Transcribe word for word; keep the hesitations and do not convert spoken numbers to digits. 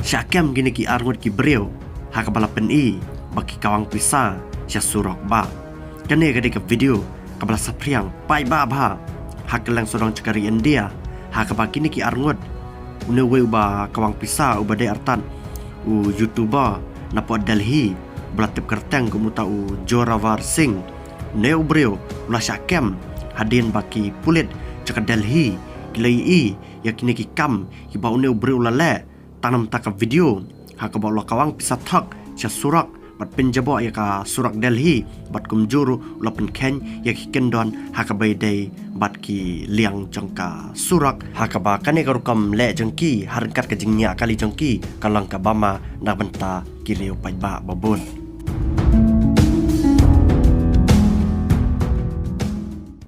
Shah kem kine ki arngut ki briew ha kaba la pyni ba ki kawang pisa sha surok bah. Kane ka dei ka video kaba la saphriang paidbah bha ha kylleng sawdong jong ka ri India, ha kaba kine ki arngut, une uwei uba kawang pisa uba dei artat u YouTuber napoh Delhi uba la tip kyrteng kum uta u Zorawar Singh. Une u briew u la shah kem hadien ba ki pulit jong ka Delhi ki la ïohi ïa kine ki kam kiba une u briew u la leh. Tang namar ka video ha kaba u la kawang pisa thok sha surok bad pynjaboh ïa ka surok Delhi, bad kumjuh ruh u la pynkheiñ ïa ki kyndon ha kaba ïadei bad ki liang jong ka surok, ha kaba kane ka rukom leh jong ki ha ryngkat ka jingñiah kali jong ki ka long kaba ma na ka bynta ki riew paidbah babun.